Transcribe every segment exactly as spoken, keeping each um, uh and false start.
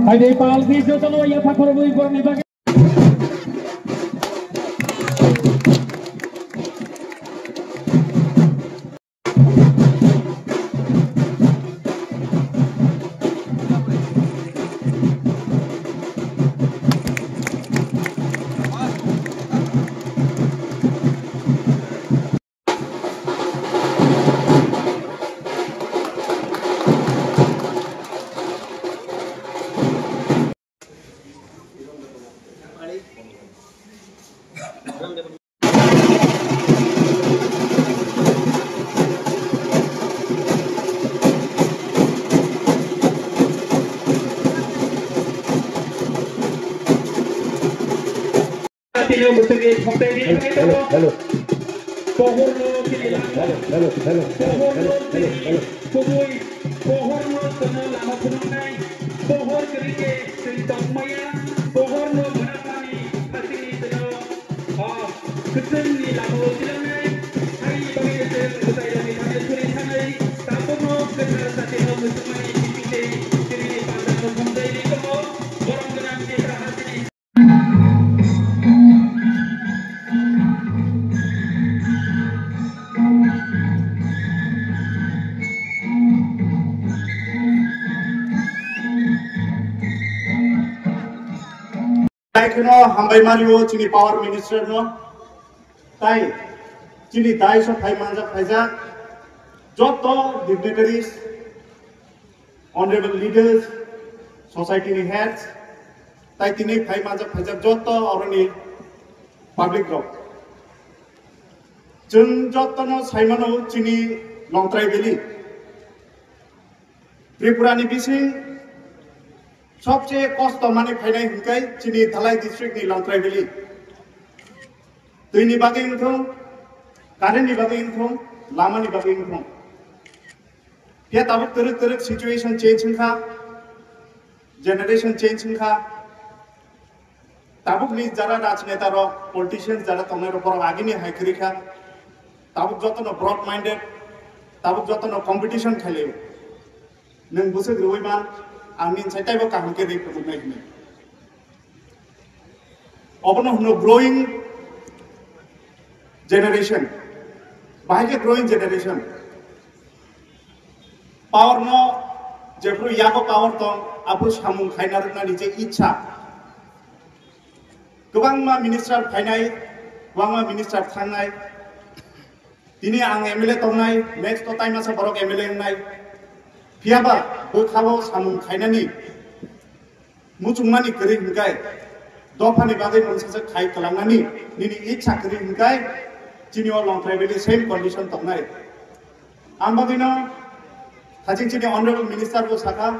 Hai dei pal di jotono ya phakhor bui borni bagwi. Tino musugi thoktai di. Hello, hello, hello. Pohor no kini lama. Hello, hello, hello, hello, hello, hello. Kubui pohor no tono lama phunuknai. Pohor kiri ke sing tongmaya. Pohor no manapani hasini tono. Ah, kutung ni lama o silangnai. Hai bagi kutung kutai rani thangni suri thangnai. Tapono kutung sati no musumani kipite kiri panda no thongtai di tomo. Borong gwnang di hasini. Tai kheno hambai mari o chini power minister no, tai chini dais o phai manjak phaijak joto dignitaries, honorable leaders, society ni heads, tai tini phai manjak phaijak joto oroni public rok. Chwng jotono saimano chini Longtrai Valley. Tripura ni bising sobse kosto mani phainai hinkai chini Dhalai district ni Longtrai Valley. Twi ni bagwi wngthung, current ni bagwi wngthung, lama ni bagwi wngthung. Phiya tabuk twrwk twrwk situation change wngkha, generation change wngkha. Tabukni jara rajneta rok, politicians jara tongnai rok, borok agini hai kwrwi kha. Tabuk jotono broad minded, tabuk jotono competition khailai. Nwng bwswk rwui man, ang nini sai taibo kaham khe rwi phunuknai hwnwi. Obono hwno growing generation. Bahai khe growing generation. Power no jephru yago power tong, aphuru samung khaina rwknani je ichha. Kwbangma minister phainai, kwbangma minister thangnai. Tini ang M L A tongnai, next to time asa borok M L A wngnai. Phiyaba bwkhao samung khainani muchungmani kwrwi hwnkai, dophani bagwi mungsajak khai kwlangnani nini ichha kwrwi hwnkai, chini o Longtrai Valley same condition tongnai. Ang bagwino thajing chini honorable minister bo sakha,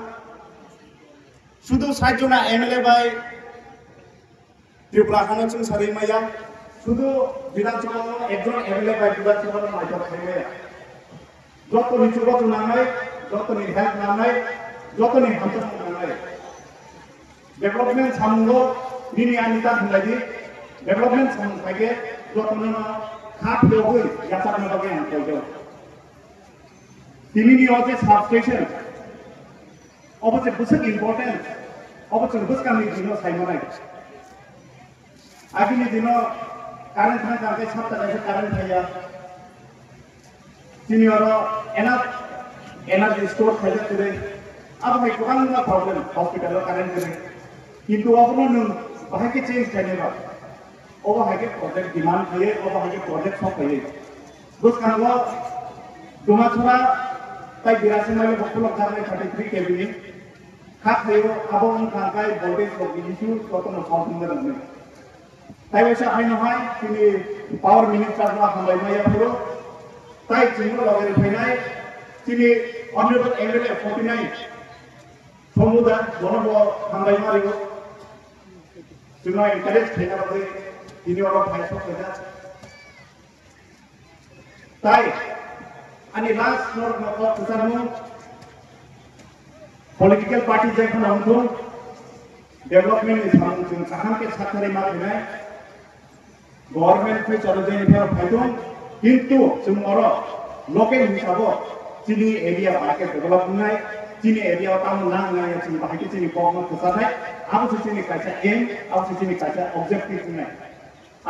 sudu sait jona M L A bai Tripura hano chwng sarwi maya, sudu Bidhan Sabha no ekjon M L A bai Bidhan Sabha no naithok khai maya. Joto ni chubachu nangnai, joto ni help nangnai, joto ni hamjakmung nangnai. Development samungo nini ani ta thunglai di, development samung khaikhe joto no kha phiyogwi yachakna bagwi ang koijago. Tini ni o je substation, obo je bwswk important, obo chwng bwskang ni dino sai manai. Agini dino current thang thang khe sapta kaisa current thangya. Chini oro enough energy store khaijak kwrwi. Abo hai kwbangma problem, hospital o current kwrwi. Kintu obono nwng bahai khe change khainai ba. Obo hai khe project demand khaye, obo hai khe project sok khaye. Bwskango Dumasura tai Birasingmai bo khulok jaknai thirty three K V ni. Kha khayo abo wng kha khe voltage rok ni issue jotono solving jajaknai. Tai waisa haino hai chini power minister no hambai maya phuru. Tai chini loge rw phainai chini honorable M L A forty nine Somuda bono bo hambai ma rw. Chwngno encourage khaina bagwi tini oro phai sok khaijak. Tai ani last norok no kok kwcharmung political party jai phano wngthung development ni samung chwng kaham khe sakharwi ma khainai. Government phai chalo jai phano phaithung kintu chwng oro local hisabo chini area bahai khe develop wngnai. Chini area o tamo nang nang ya chini bahai khe chini kok no kwcharnai. Abo se chini kaisa aim, abo se chini kaisa objective wngnai.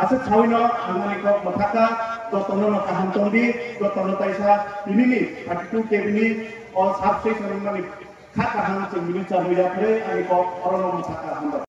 Aswk saui no ang ani kok mwthaka, jotono no kaham tong di, jotono taisa tini ni thirty two K V ni o substation wngmani kha kaham chwng bini charwi ya phre ani kok oro no mwthaka hambai.